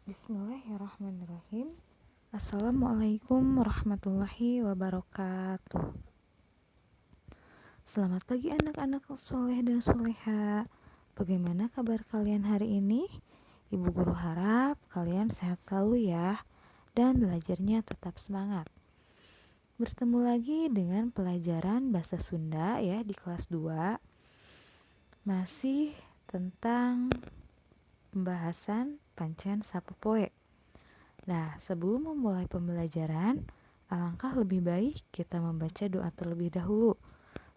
Bismillahirrahmanirrahim. Assalamualaikum warahmatullahi wabarakatuh. Selamat pagi anak-anak soleh dan soleha. Bagaimana kabar kalian hari ini? Ibu guru harap kalian sehat selalu ya, dan belajarnya tetap semangat. Bertemu lagi dengan pelajaran bahasa Sunda ya di kelas 2. Masih tentang pembahasan pancen sapopoe. Nah, sebelum memulai pembelajaran, alangkah lebih baik kita membaca doa terlebih dahulu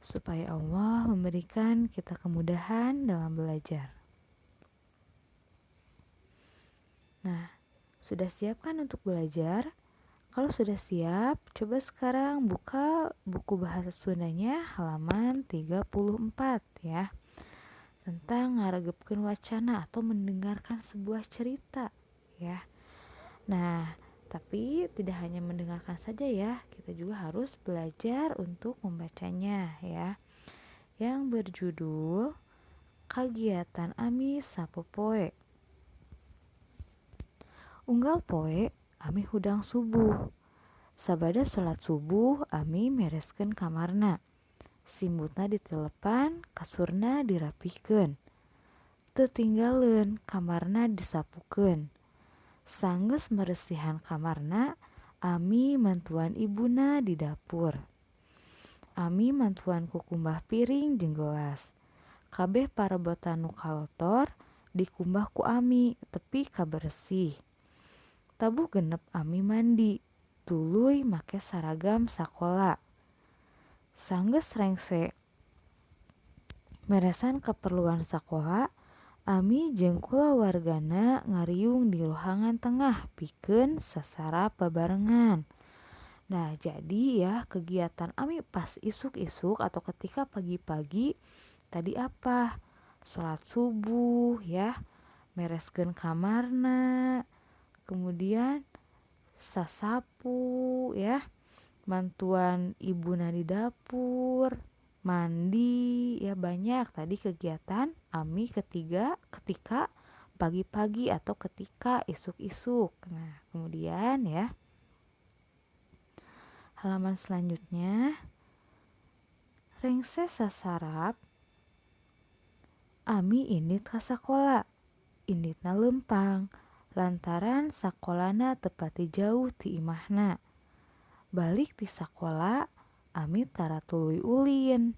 supaya Allah memberikan kita kemudahan dalam belajar. Nah, sudah siap kan untuk belajar? Kalau sudah siap, coba sekarang buka buku bahasa Sundanya halaman 34 ya. Tentang ngaregepkeun wacana atau mendengarkan sebuah cerita ya. Nah, tapi tidak hanya mendengarkan saja ya, kita juga harus belajar untuk membacanya ya. Yang berjudul Kagiatan Ami Sapopoe. Unggal poe Ami hudang subuh. Sabada salat subuh Ami mereskeun kamarna. Simbutna ditelepan, kasurna dirapihkeun. Teu tinggaleun kamarna disapukeun. Sanggeus meresihan kamarna, Ami mantuan ibuna di dapur. Ami mantuan kukumbah piring jeung gelas. Kabeh parabotan nu kalotor dikumbah ku Ami tepi ka beresih. Tabuh genep Ami mandi, tuluy make saragam sakola. Sanggeus rengse meresan keperluan sakola, Ami jeung kulawargana ngariung di ruangan tengah pikeun sasarap babarengan. Nah, jadi ya kegiatan Ami pas isuk-isuk atau ketika pagi-pagi tadi apa? Salat subuh ya, mereskeun kamarna, kemudian sasapu ya, mantuan ibuna di dapur, mandi ya, banyak tadi kegiatan Ami ketika pagi-pagi atau ketika isuk-isuk. Nah, kemudian ya halaman selanjutnya, rengse sasarap Ami indit ka sakola. Inditna leumpang lantaran sakolana teu pati jauh ti imahna. Balik ti sakola Ami tara tuluy ulin.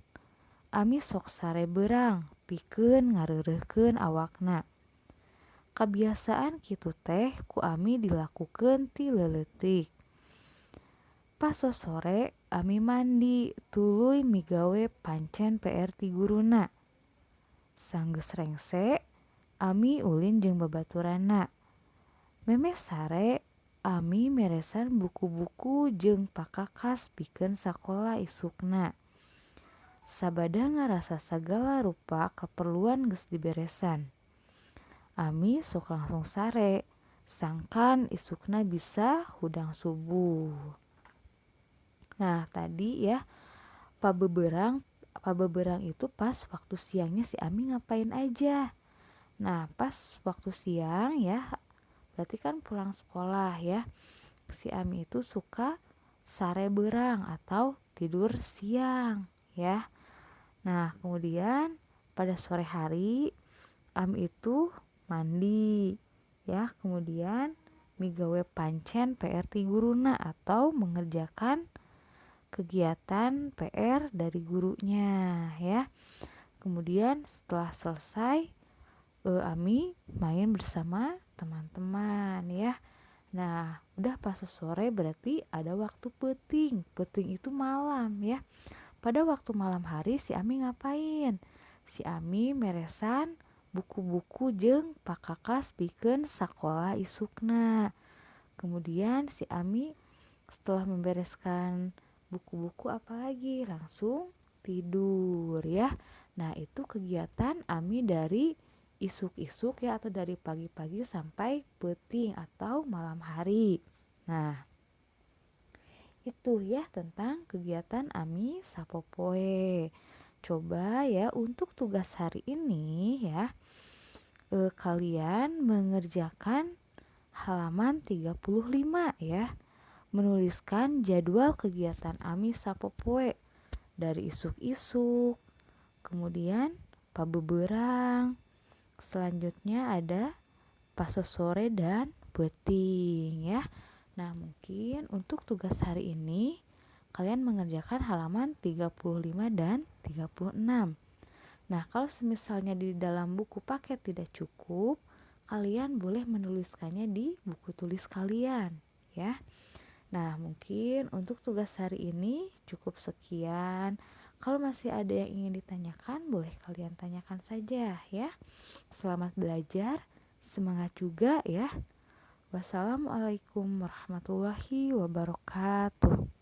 Ami sok sare beurang pikeun ngareureuhkeun awakna. Kabiasaan kitu teh ku Ami dilakukeun ti leuleutik. Pas sosore Ami mandi tuluy migawe pancen PR ti guruna. Sanggeus rengse Ami ulin jeung babaturanna. Memeh sare Ami meresan buku-buku jeung pakakas pikeun sakola isukna. Sabada ngarasa sagala rupa kaperluan geus diberesan, Ami sok langsung sare, sangkan isukna bisa hudang subuh. Nah, tadi ya pabeberang itu pas waktu siangnya si Ami ngapain aja. Nah, pas waktu siang ya, berarti kan pulang sekolah ya, si Ami itu suka sare beurang atau tidur siang ya. Nah, kemudian pada sore hari Ami itu mandi ya, kemudian migawe pancen PR ti guruna atau mengerjakan kegiatan PR dari gurunya ya. Kemudian setelah selesai Ami main bersama teman-teman ya. Nah, udah pas sore berarti ada waktu peuting. Peuting itu malam ya. Pada waktu malam hari si Ami ngapain? Si Ami meresan buku-buku jeung pakakas pikeun sakola isukna. Kemudian si Ami setelah membereskan buku-buku apalagi langsung tidur ya. Nah, itu kegiatan Ami dari isuk-isuk ya atau dari pagi-pagi sampai peuting atau malam hari. Nah, itu ya tentang kegiatan Ami sapopoe. Coba ya untuk tugas hari ini ya, kalian mengerjakan halaman 35 ya. Menuliskan jadwal kegiatan Ami sapopoe dari isuk-isuk, kemudian pabeberang, selanjutnya ada pasosore dan peuting ya. Nah, mungkin untuk tugas hari ini kalian mengerjakan halaman 35 dan 36. Nah, kalau semisalnya di dalam buku paket tidak cukup, kalian boleh menuliskannya di buku tulis kalian ya. Nah, mungkin untuk tugas hari ini cukup sekian. Kalau masih ada yang ingin ditanyakan, boleh kalian tanyakan saja ya. Selamat belajar, semangat juga ya. Wassalamualaikum warahmatullahi wabarakatuh.